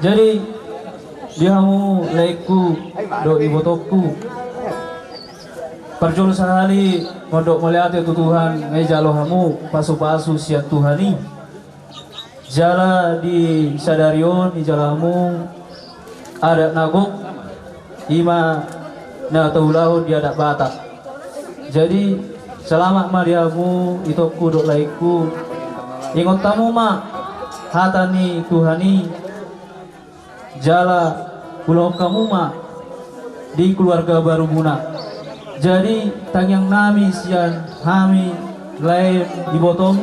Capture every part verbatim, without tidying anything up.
Jadi, di hamu laengku dohot ibotongku, parjolo sahali mandok mauliate tu Tuhan, nunga dijalo hamu pasupasu sian Tuhan i. Jala di sadari on dijalo hamu adat na gok, i ma na taulahon di adat Batak. Jadi, selamat ma di hamu itongku dohot laengku. Ingot hamu ma hata ni Tuhan i. Jala ulahon hamu ma di keluarga barumuna. Jadi, tangiang nami sian hami lae ibotong,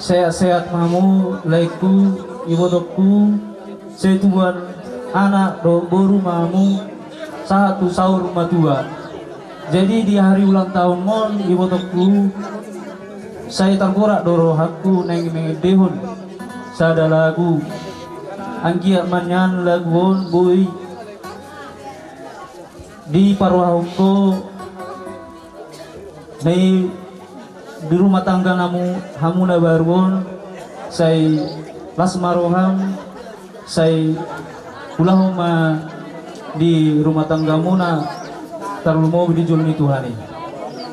sehat-sehat ma hamu laengku, ibotongku, sai tubuan anak dohot boru ma hamu sahat tu saur matua. Jadi, di hari ulang tahun on, ibotongku, sai tarborat do rohangku naeng mengendehon sada lagu. Anggiat ma nian lagu on boi diparohahon ho na i di rumah tangga namu, hamu na baru on, sai las ma roham, sai ulahon ma di rumah tanggamuna, tarlumobi di jolo ni Tuhan i.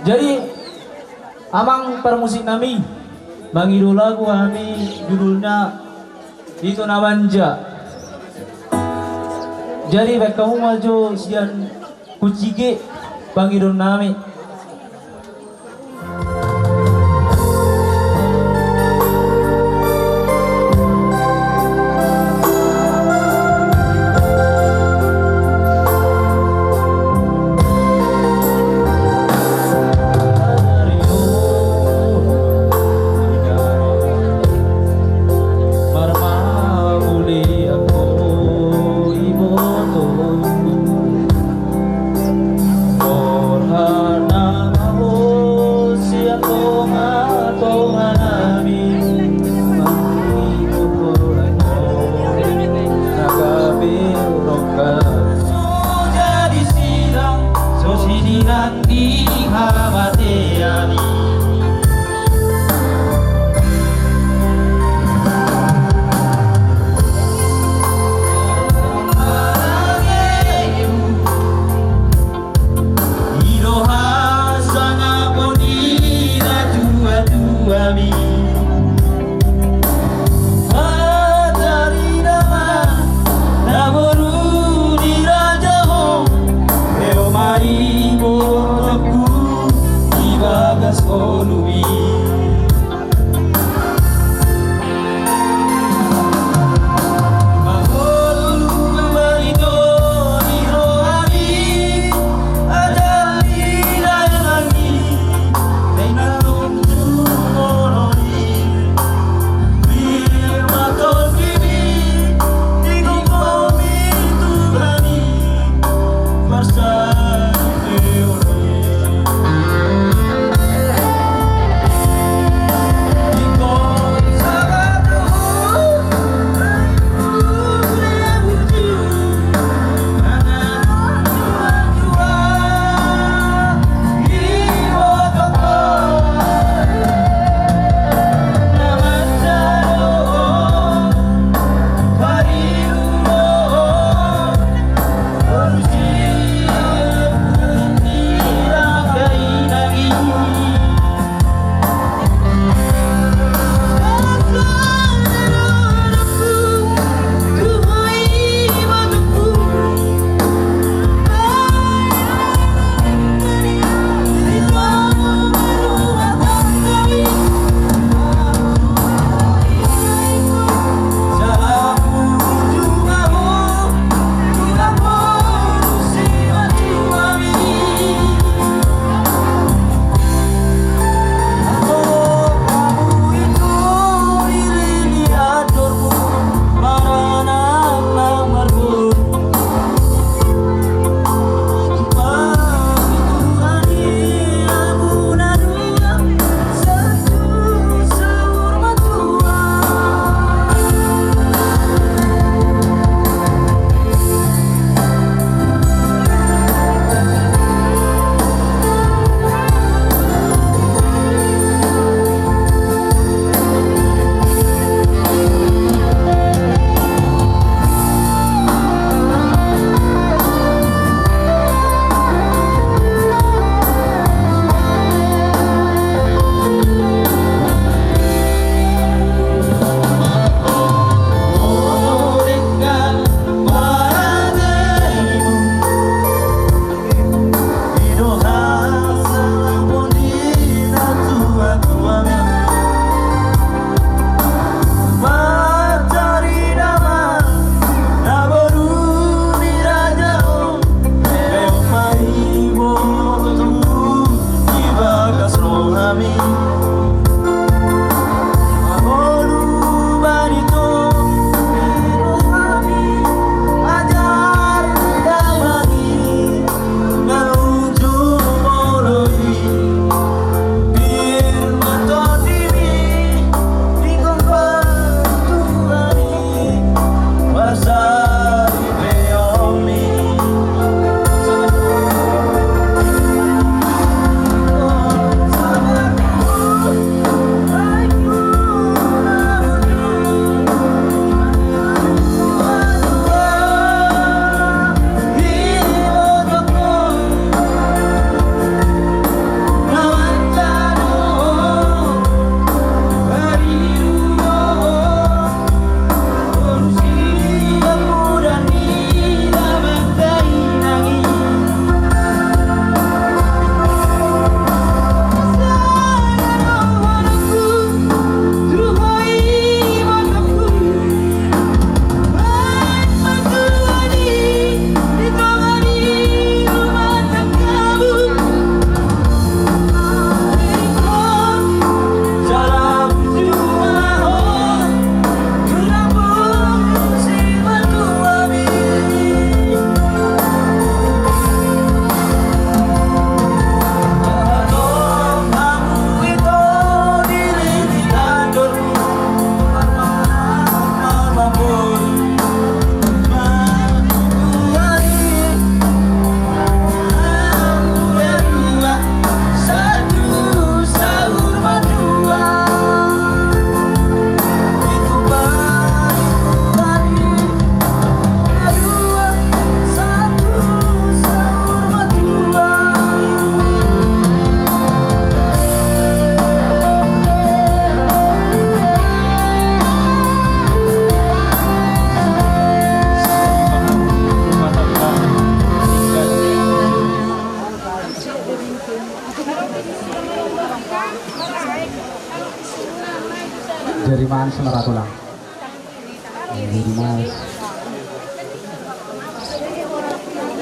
Jadi, amang parmusik nami, mangido lagu hami judulna Ito na Manja. Jadi, baen hamu ma jo sian kunci G pangidoan nami.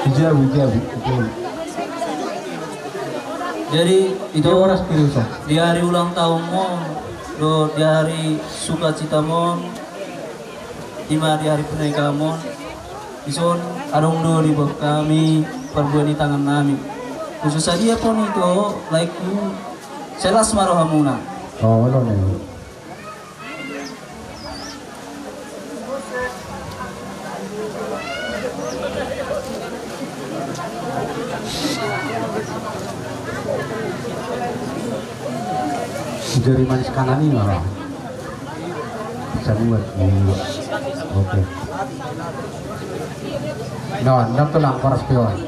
Jabu, jabu, jabu. Jadi, ito, di hari ulang tahunmu, dohot di hari sukacitamon, ima di hari pernikahanmon, dison adong do diboan hami parbue ni tangannami. Husadia pe on, ito, laengku, sai las ma rohamuna. Oh, olo, olo. Jari manis kanan i ma. Sabuat. Oke. Nah, ndang tulang, paras pe on.